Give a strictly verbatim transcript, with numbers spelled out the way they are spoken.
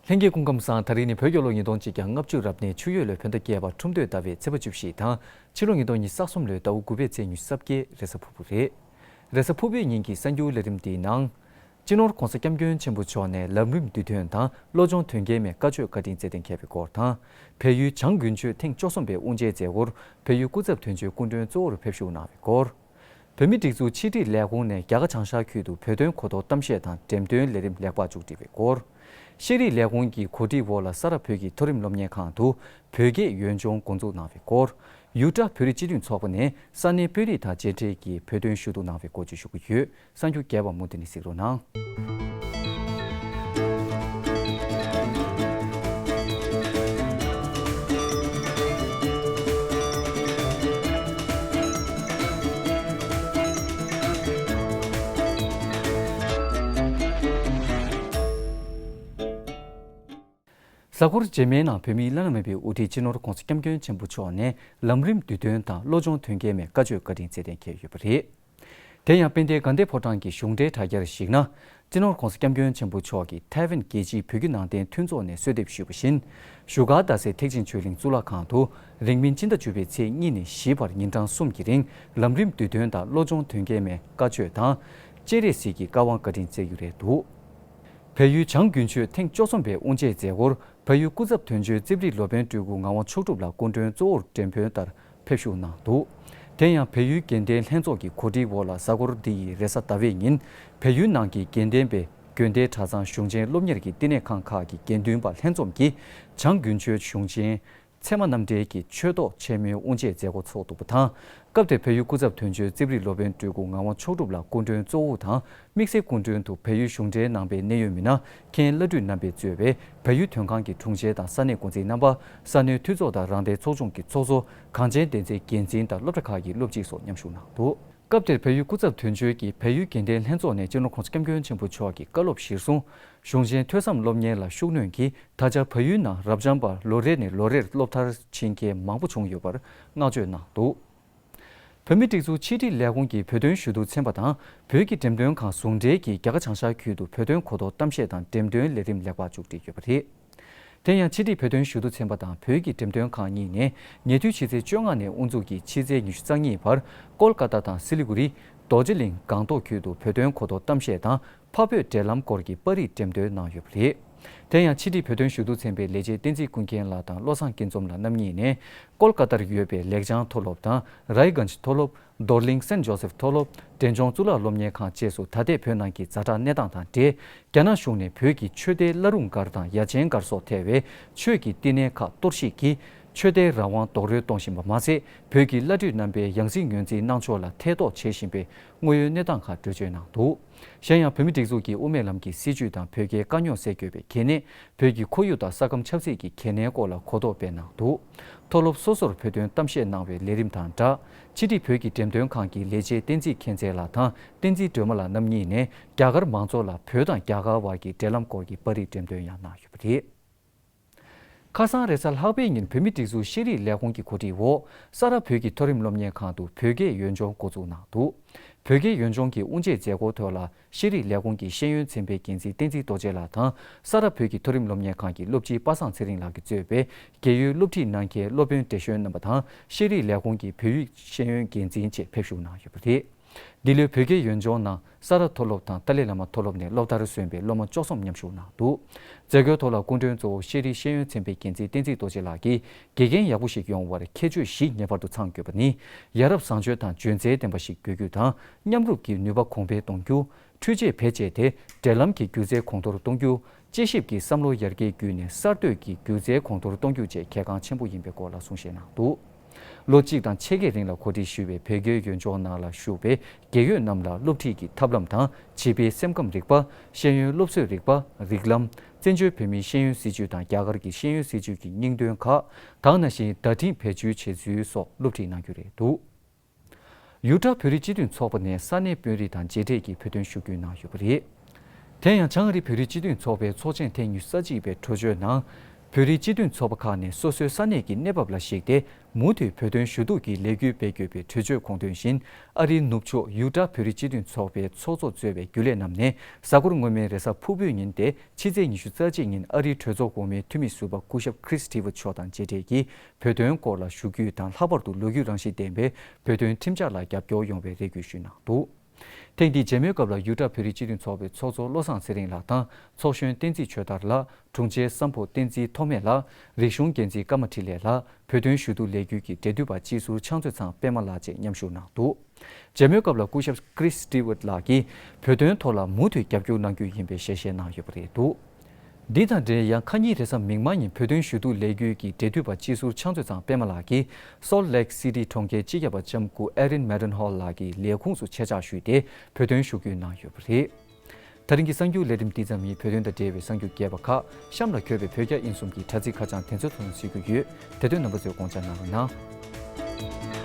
ལྷན་རྒྱས་སྐུ་ཁམས་བཟང་། ད་རིང་ནི་བོད་རྒྱལ་ལོ་ཉིས་སྟོང་གཅིག་བརྒྱ་ལྔ་བཅུ་རབ་གནས་ཆུ་ཡོས་ལོའི་བོད་ཟླ་བརྒྱད་པ་ཁྲུམས་སྟོད་ཟླ་བའི་ཚེས་པ་བཅུ་བཞི་དང་། ཕྱི་ལོ་ཉིས་སྟོང་ཉི་ཤུ་རྩ་གསུམ་ལོའི་ཟླ་བ་དགུ་པའི་ཚེས་ཉི་ཤུ་རྩ་བརྒྱད། རེས་གཟའ་ཕུར་བུ་རེད། རེས་གཟའ་ཕུར་བུའི་ཉིན་གྱི་གསར་འགྱུར་ལས་རིམ་འདིའི་ནང་། སྤྱི་ནོར་༧གོང་ས་༧སྐྱབས་མགོན་ཆེན་པོ་མཆོག་ནས་ལམ་རིམ་བསྡུས་དོན་དང་བློ་སྦྱོང་དོན་རྐྱེན་མའི་བཀའ་ཆོས་བཀའ་དྲིན་སྩལ་གཏན་འཁེལ་བའི་སྐོར་དང་། བལ་ཡུལ་བྱང་དགུན་ཆོས་ཐེངས་བཅུ་གསུམ་པའི་དབུ་འབྱེད་མཛད་སྒོར་བལ་ཡུལ་སྐུ་ཚབ་དོན་གཅོད་སྐུ་མགྲོན་གཙོ་བོར་ཕེབས་ཞུགས་གནང་བའི་སྐོར། བོད་མིའི་སྒྲིག་འཛུགས་ཕྱི་དྲིལ་ལས་ཁུངས་ནས་རྒྱ་གར་བྱང་ཤར་ཁུལ་དུ་བོད་དོན་གོ་རྟོགས་གཏམ་བཤད་དང་འགྲེམས་སྟོན་ལས་རིམ་ལེགས་པར་མཇུག་སྒྲིལ་བའི་སྐོར། ཤེས་རིག་ལས་ཁུངས་ཀྱི་གོ་སྒྲིག་འོག་ལ་ས་རཱ་བོད་ཀྱི་མཐོ་རིམ་སློབ་གཉེར་ཁང་དུ་བོད་སྐད་ཡུལ་ལྗོངས་འགོ་འཛུགས་གནང་བའི་སྐོར། ཡུ་ཊ་བོད་རིགས་སྤྱི་མཐུན་ཚོགས་པ་ནས་ས་གནས་དཔོན་རིགས་དང་མཇལ་འཕྲད་ཀྱིས་བོད་དོན་ཞུ་གཏུག་གནང་བའི་སྐོར་བཅས་ཞུ་གི་ཡོད། གསར་འགྱུར་རྒྱས་པ་མུ་མཐུད་ནས་གཟིགས་རོགས་གནང་། གཟའ་འཁོར་རྗེས་མའི་ནང་བོད་མིའི་བླ་ན་མེད་པའི་དབུ་ཁྲིད་སྤྱི་ནོར་༧གོང་ས་༧སྐྱབས་མགོན་ཆེན་པོ་མཆོག་ནས་ལམ་རིམ་བསྡུས་དོན་དང་བློ་སྦྱོང་དོན་རྐྱེན་མའི་བཀའ་ཆོས་བཀའ་དྲིན་སྩལ་གཏན་འཁེལ་ཡོད་པ་རེད། དེ་ཡང་དཔལ་ལྡན་དགའ་ལྡན་ཕོ་བྲང་གི་གཞུང་འབྲེལ་དྲ་རྒྱར་གཞིགས་ན། སྤྱི་ནོར་༧གོང་ས་༧སྐྱབས་མགོན་ཆེན་པོ་མཆོག་གིས་ཐའེ་ཝན་རྒྱལ་སྤྱིའི་བོད་བརྒྱུད་ནང་བསྟན་མཐུན་ཚོགས་ནས་གསོལ་འདེབས་ཞུས་པ་བཞིན། བཞུགས་སྒར་རྡ་སའི་ཐེག་ཆེན་ཆོས་གླིང་གཙུག་ལག་ཁང་དུ་རིང་མིན་སྤྱི་ཟླ་བཅུ་པའི་ཚེས་གཉིས་ནས་བཞི་བར་ཉིན་གྲངས་གསུམ་གྱི་རིང་ལམ་རིམ་བསྡུས་དོན་དང་བློ་སྦྱོང་དོན་རྐྱེན་མའི་བཀའ་ཆོས་དང་། སྤྱན་རས་གཟིགས་ཀྱི་བཀའ་དབང་བཀའ་དྲིན་སྩལ་རྒྱུ་རེད་འདུག་བལ་ཡུལ་བྱང་དགུན་ཆོས་ཐེངས་བཅུ་གསུམ་པའི་དབུ་འབྱེད་མཛད་སྒོར་བལ་ཡུལ་སྐུ་ཚབ་དོན་གཅོད་རྩིབ་རི་སློབ་དཔོན་སྤྲུལ་སྐུ་ངག་དབང་མཆོག་གྲུབ་ལགས་སྐུ་མགྲོན་གཙོ་བོར་འདེམས་དཔོན་ལྟར་ཕེབས་ཞུགས་གནང་འདུག་དེ་ཡང་བལ་ཡུལ་དགེ་ལྡན་ལྷན་ཚོགས་ཀྱི་གོ་སྒྲིག་འོག་ལ་གཟའ་འཁོར་འདི་ཡི་རེས་གཟའ་ཟླ་བའི་ཉིན་བལ་ཡུལ་ནང་གི་དགེ་ལྡན་པའི་དགོན་སྡེ་གྲྭ་ཚང་གཞུང་ཆེན་སློབ་གཉེར་གྱི་བསྟི་གནས་ཁང་ཁག་གི་དགེ་འདུན་པ་ལྷན་འཛོམས་ཀྱིས་བྱང་དགུན་ཆོས་གཞུང་ཆེན་ཚད་མ་རྣམ་འགྲེལ་གྱི་ཆོས་ཐོག་ཆེན་མོའི་དབུ་འབྱེད་མཛད་སྒོ་ཚོགས་འདུག་པ་དང་། སྐབས་དེར་བལ་ཡུལ་སྐུ་ཚབ་དོན་གཅོད་རྩིབ་རི་སློབ་དཔོན་སྤྲུལ་སྐུ་ངག་དབང་མཆོག་གྲུབ་ལགས་སྐུ་མགྲོན་གཙོ་བོ་དང་། དམིགས་བསལ་སྐུ་མགྲོན་དུ་བལ་ཡུལ་གཞུང་འབྲེལ་ནང་པའི་གནད་ཡོད་མི་སྣ་མཁན་བླ་སྤྲུལ་རྣམ་པས་གཙོས་པའི་བལ་ཡུལ་དོན་ཁང་གི་དྲུང་ཆེ་དང་ས་གནས་འགོ་འཛིན་རྣམ་པ། ས་གནས་འཐུས་ཚོགས་དང་རང་བདེན་ཚོགས་ཆུང་གི་ཚོགས་གཙོ། གངས་ཅན་བདེན་ཚིག་འགན་འཛིན་དང་སློབ་གྲྭ་ཁག་གི་སློབ་སྤྱི་སོགས་མཉམ་ཞུགས་གནང་འདུག་སྐབས་དེར་བལ་ཡུལ་སྐུ་ཚབ་དོན་གཅོད་ཀྱིས་བལ་ཡུལ་དགེ་ལྡན་ལྷན་ཚོགས་ནས་སྤྱི་ནོར་༧གོང་ས་༧སྐྱབས་མགོན་ཆེན་པོ་མཆོག་གི་བཀའ་སློབ་གཞིར་བཟུང་། གཞུང་ཆེན་ཐོས་བསམ་སློབ་གཉེར་ལ་ཤུགས་སྣོན་གྱིས་ད་ཆ་བལ་ཡུལ་ནང་རབ་འབྱམས་པ་ལོ་རེ་ནས་ལོ་རེར་སློབ་མཐར་ཕྱིན་མཁན་མང་པོ་བྱུང་ཡོད་པར་བསྔགས་བརྗོད་གནང་འདུག་བོད་མིའི་སྒྲིག་འཛུགས་ཕྱི་དྲིལ་ལས་ཁུངས་ཀྱི་བོད་དོན་ཞུ་གཏུག་ཚན་པ་དང་བོད་ཀྱི་འགྲེམས་སྟོན་ཁང་ཟུང་འབྲེལ་གྱིས་རྒྱ་གར་བྱང་ཤར་ཁུལ་དུ་བོད་དོན་གོ་རྟོགས་གཏམ་བཤད་དང་འགྲེམས་སྟོན་ལས་རིམ་ལེགས་པར་མཇུག་སྒྲིལ་ཡོད་པ་རེད། དེ་ཡང་ཕྱི་དྲིལ་བོད་དོན་ཞུ་གཏུག་ཚན་པ་དང་བོད་ཀྱི་འགྲེམས་སྟོན་ཁང་གཉིས་ནས་ཉེ་དུས་ཕྱི་ཚེས་བཅོ་ལྔ་ནས་དབུ་འཛུགས་ཀྱིས་ཕྱི་ཚེས་ཉི་ཤུ་རྩ་གཉིས་བར་ཀོལ་ཀ་ཏ་དང་སི་ལི་གུ་རི། རྡོ་རྗེ་གླིང་སྒང་ཏོག་ཁུལ་དུ་བོད་དོན་གོ་རྟོགས་གཏམ་བཤད་དང་འཕགས་བོད་འབྲེལ་ལམ་སྐོར་གྱི་པར་རིས་འགྲེམས་སྟོན་གནང་ཡོད་པ་རེད། དེ་ཡང་ཕྱི་དྲིལ་བོད་དོན་ཞུ་གཏུག་ཚན་པའི་ལས་བྱེད་བསྟན་འཛིན་ཀུན་མཁྱེན་ལགས་དང་བློ་བཟང་སྐྱིད་འཛོམས་ལགས་རྣམ་གཉིས་ནས་ཀོལ་ཀ་ཏར་ཡོད་པའི་ལེགས་བྱང་མཐོ་སློབ་དང་རའི་གན་ཇི་མཐོ་སློབ། རྡོར་གླིང་སེན་ཇོ་སེབ་མཐོ་སློབ། འབྲས་ལྗོངས་གཙུག་ལག་སློབ་གཉེར་ཁང་བཅས་སུ་ད་ལྟའི་བོད་ནང་གི་ཛ་དྲག་གནས་སྟངས་དང་འབྲེལ། རྒྱ་ནག་གཞུང་ནས་བོད་ཀྱི་ཆོས་སྡེའི་བླ་རུང་སྒར་དང་ཡ་ཆེན་སྒར་སོགས་ཐེ་བའི་ཆོས་ཀྱི་བསྟི་གནས་ཁག་གཏོར་བཤིག་གིས་ཆོས་སྡེའི་རང་དབང་རྡོག་རོལ་གཏོང་བཞིན་པ་མ་ཟད། བོད་ཀྱི་བླ་སྤྲུལ་རྣམ་པའི་ཡང་སྲིད་ངོས་འཛིན་གནང་ཕྱོགས་ལ་ཐེ་གཏོགས་བྱེད་བཞིན་པའི་དངོས་ཡོད་གནས་སྟངས་ཁག་འགྲེལ་བརྗོད་གནང་འདུག་གཞན་ཡང་བོད་མིའི་སྒྲིག་འཛུགས་ཀྱི་དབུ་མའི་ལམ་གྱི་སྲིད་བྱུས་དང་བོད་རྒྱའི་དཀའ་རྙོག་སེལ་དགོས་པའི་གལ་གནད། བོད་ཀྱི་ཁོར་ཡུག་དང་ས་ཁམས་ཆབ་སྲིད་ཀྱི་གལ་གནད་སྐོར་ལ་གོ་རྟོགས་སྤེལ་གནང་འདུག་མཐོ་སློབ་སོ་སོར་བོད་དོན་གཏམ་བཤད་གནང་བའི་ལས་རིམ་དང་སྦྲགས། ཕྱི་དྲིལ་བོད་ཀྱི་འགྲེམས་སྟོན་ཁང་གི་ལས་བྱེད་བསྟན་འཛིན་མཁྱེན་བརྩེ་ལགས་དང་བསྟན་འཛིན་སྒྲོལ་མ་ལགས་རྣམ་གཉིས་ནས་རྒྱ་གར་མང་ཚོགས་ལ་བོད་དང་རྒྱ་གར་བར་གྱི་འབྲེལ་ལམ་སྐོར་གྱི་པར་རིས་འགྲེམས་སྟོན་ཡང་གནང་ཡོད་པ་རེད། ཁ་སང་རེས་གཟའ་ལྷག་པའི་ཉིན་བོད་མིའི་སྒྲིག་འཛུགས་ཤེས་རིག་ལས་ཁུངས་ཀྱི་གོ་སྒྲིག་འོག་ས་རཱ་བོད་ཀྱི་མཐོ་རིམ་སློབ་གཉེར་ཁང་དུ་བོད་སྐད་ཡུལ་ལྗོངས་འགོ་འཛུགས་གནང་འདུག་བོད་སྐད་ཡུལ་ལྗོངས་ཀྱི་དབུ་འབྱེད་མཛད་སྒོའི་ཐོག་ལ། ཤེས་རིག་ལས་ཁུངས་ཀྱི་ཤེས་ཡོན་ཚན་པའི་འགན་འཛིན་བསྟན་འཛིན་རྡོ་རྗེ་ལགས་དང་། ས་རཱ་བོད་ཀྱི་མཐོ་རིམ་སློབ་གཉེར་ཁང་གི་སློབ་སྤྱི་པ་སངས་ཚེ་རིང་ལགས་ཀྱིས་གཙོས་པའི་རྒས་ཡོལ་སློབ་ཁྲིད་གནང་མཁན་སློབ་དཔོན་བགྲེས་གཞོན་རྣམ་པ་དང་ཤེས་རིག་ལས་ཁུངས་ཀྱི་བོད་ཡིག་ཤེས་ཡོན་འགན་འཛིན་བཅས་ཕེབས་ཞུགས་གནང་ཡོད་པ་རེད། འདི་ལོའི་བོད་སྐད་ཡུལ་ལྗོངས་ནང་ས་རཱ་མཐོ་སློབ་དང་ཏཱ་ལའི་བླ་མ་མཐོ་སློབ་ནས་སློབ་མཐར་སོན་པའི་སློབ་མ་བཅུ་གསུམ་མཉམ་ཞུགས་གནང་འདུག་མཛད་སྒོའི་ཐོག་ལ་སྐུ་མགྲོན་གཙོ་བོ་ཤེས་རིག་ཤེས་ཡོན་ཚན་པའི་འགན་འཛིན་བསྟན་འཛིན་རྡོ་རྗེ་ལགས་ཀྱིས་དགེ་རྒན་ཡག་པོ་ཞིག་ཡོང་བར་ཁྱད་ཆོས་བཞི་ངེས་པར་དུ་ཚང་དགོས་པ་ནི། ཡ་རབས་བཟང་སྤྱོད་དང་འཇོན་ཚད་ལྡན་པ་ཞིག་དགོས་རྒྱུ་དང་། མཉམ་རུབ་ཀྱི་ནུས་པ་གོང་འཕེལ་གཏོང་རྒྱུ། འཕྲུལ་ཆས་བེད་སྤྱད་དེ་འབྲེལ་ལམ་གྱི་སྒྱུ་རྩལ་གོང་མཐོར་གཏོང་རྒྱུ། དཔྱད་ཞིབ་ཀྱི་བསམ་བློ་ཡར་རྒྱས་བརྒྱུད་ནས་གསར་གཏོད་ཀྱི་སྒྱུ་རྩལ་གོང་མཐོར་གཏོང་རྒྱུ་བཅས་གལ་འགངས་ཆེན་པོ་ཡིན་པའི་སྐོར་ལ་གསུང་བཤད་གནང་འདུག་ལོ་གཅིག་དང་ཕྱེད་ཀའི་རིང་ལ་གོ་སྒྲིག་ཞུས་པའི་བོད་སྐད་ཡུལ་ལྗོངས་ནང་ལ་བཞུགས་པའི་རྒས་ཡོལ་རྣམས་ལ་སློབ་ཁྲིད་ཀྱི་ཐབས་ལམ་དང་བྱིས་པའི་སེམས་ཁམས་རིག་པ། ཤེས་ཡོན་སློབ་གསོའི་རིག་པ། རིགས་ལམ། བཙན་བྱོལ་བོད་མིའི་ཤེས་ཡོན་སྲིད་བྱུས་དང་རྒྱ་གར་གྱི་ཤེས་ཡོན་སྲིད་བྱུས་ཀྱི་སྙིང་དོན་ཁག་དང་། ན་གཞོན་བརྡ་འཕྲིན་བེད་སྤྱོད་བྱེད་ཚུལ་སོགས་སློབ་ཁྲིད་གནང་རྒྱུ་རེད་འདུག་ཡུ་ཊ་བོད་རིགས་སྤྱི་མཐུན་ཚོགས་པ་ནས་ས་གནས་དཔོན་རིགས་དང་མཇལ་འཕྲད་ཀྱིས་བོད་དོན་ཞུ་སྐུལ་གནང་ཡོད་པ་རེད། དེ་ཡང་བྱང་ཨ་རི་བོད་རིགས་སྤྱི་མཐུན་ཚོགས་པའི་ཚོགས་ཆེན་ཐེངས་ཉི་ཤུ་རྩ་གཅིག་པའི་གྲོས་ཆོད་ནང་། བོད་རིགས་སྤྱི་མཐུན་ཚོགས་པ་ཁག་ནས་སོ་སོའི་ས་གནས་ཀྱི་གནས་བབ་ལ་གཞིགས་ཏེ། མུ་མཐུད་བོད་དོན་ཞུ་གཏུག་གི་ལས་འགུལ་སྤེལ་དགོས་པའི་གྲོས་ཆོད་དགོངས་དོན་བཞིན། ཨ་རིའི་ནུབ་ཕྱོགས་ཡུ་ཊ་བོད་རིགས་སྤྱི་མཐུན་ཚོགས་པའི་ཚོགས་གཙོ་གཙོས་པའི་རྒྱུན་ལས་རྣམས་ནས། གཟའ་འཁོར་སྔོན་མའི་རེས་གཟའ་ཕུར་བུའི་ཉིན་ཏེ། ཕྱི་ཚེས་ཉི་ཤུ་རྩ་གཅིག་ཉིན་ཨ་རིའི་གྲོས་ཚོགས་འོག་མའི་འཐུས་མི་ཟུར་པ་སྐུ་ཞབས་Chris Stewart མཆོག་དང་མཇལ་འཕྲད་ཀྱིས། བོད་དོན་སྐོར་ལ་ཞུ་རྒྱུ་དང་། ལྷག་པར་དུ་ལོ་རྒྱུས་རང་བཞིན་ལྡན་པའི་བོད་དོན་ཁྲིམས་འཆར་ལ་རྒྱབ་སྐྱོར་ཡོང་བའི་རེ་སྐུལ་ཞུས་གནང་འདུག། ཐེངས་འདིའི་མཇལ་མོལ་སྐབས་ལ། ཡུ་ཊ་བོད་རིགས་སྤྱི་མཐུན་ཚོགས་པའི་ཚོགས་གཙོ་བློ་བཟང་ཚེ་རིང་ལགས་དང་། ཚོགས་གཞོན་བསྟན་འཛིན་ཆོས་དར་ལགས། དྲུང་ཆེ་སམ་ཕོ་བསྟན་འཛིན་ཐོགས་མེད་ལགས། རིག་གཞུང་འགན་འཛིན་ཀརྨ་འཕྲིན་ལས་ལགས། བོད་དོན་ཞུ་གཏུག་ལས་འགུལ་གྱི་འབྲེལ་མཐུད་པ་སྤྱི་ཟུར་ཕྱག་མཛོད་ཚང་པད་མ་ལགས་བཅས་མཉམ་ཞུགས་གནང་འདུག། མཇལ་མོལ་སྐབས་ལ་སྐུ་ཞབས་Chris Stewart ལགས་ཀྱིས། བོད་དོན་ཐོག་ལ་མུ་མཐུད་རྒྱབ་སྐྱོར་གནང་རྒྱུ་ཡིན་པའི་ཞལ་བཞེས་གནང་ཡོད་པ་རེད་འདུག། འདི་དང་འབྲེལ། ཡང་ཁ་ཉིན་རེས་གཟའ་མིག་དམར་ཉིན་བོད་དོན་ཞུ་གཏུག་ལས་འགུལ་གྱི་འབྲེལ་མཐུད་པ་སྤྱི་ཟུར་ཕྱག་མཛོད་ཚང་པད་མ་ལགས་ཀྱིས། Salt Lake City གྲོང་ཁྱེར་སྤྱི་ཁྱབ་པ་ལྕམ་སྐུ་Erin Mendenhall ལགས་ཀྱི་ལས་ཁུངས་སུ་ཆེད་བཅར་ཞུས་ཏེ། བོད་དོན་ཞུ་སྐུལ་གནང་ཡོད་པ་རེད། ད་རིང་གི་གསར་འགྱུར་ལས་རིམ་འདི་ཙམ་ཡིན། བོད་དོན་དང་འབྲེལ་བའི་གསར་འགྱུར་རྒྱས་པ་ཁག་གཤམ་ལ་འཁོད་པའི་བོད་རྒྱ་དབྱིན་གསུམ་གྱི་དྲ་ཚིགས་ཁ་བྱང་དེ་ཚོའི་ཐོག་ནས་གཟིགས་རྒྱུ་ཡོད། དེ་དོན་རྣམ་པ་ཚོས་དགོངས་འཇགས་གནང་རོགས་གནང་།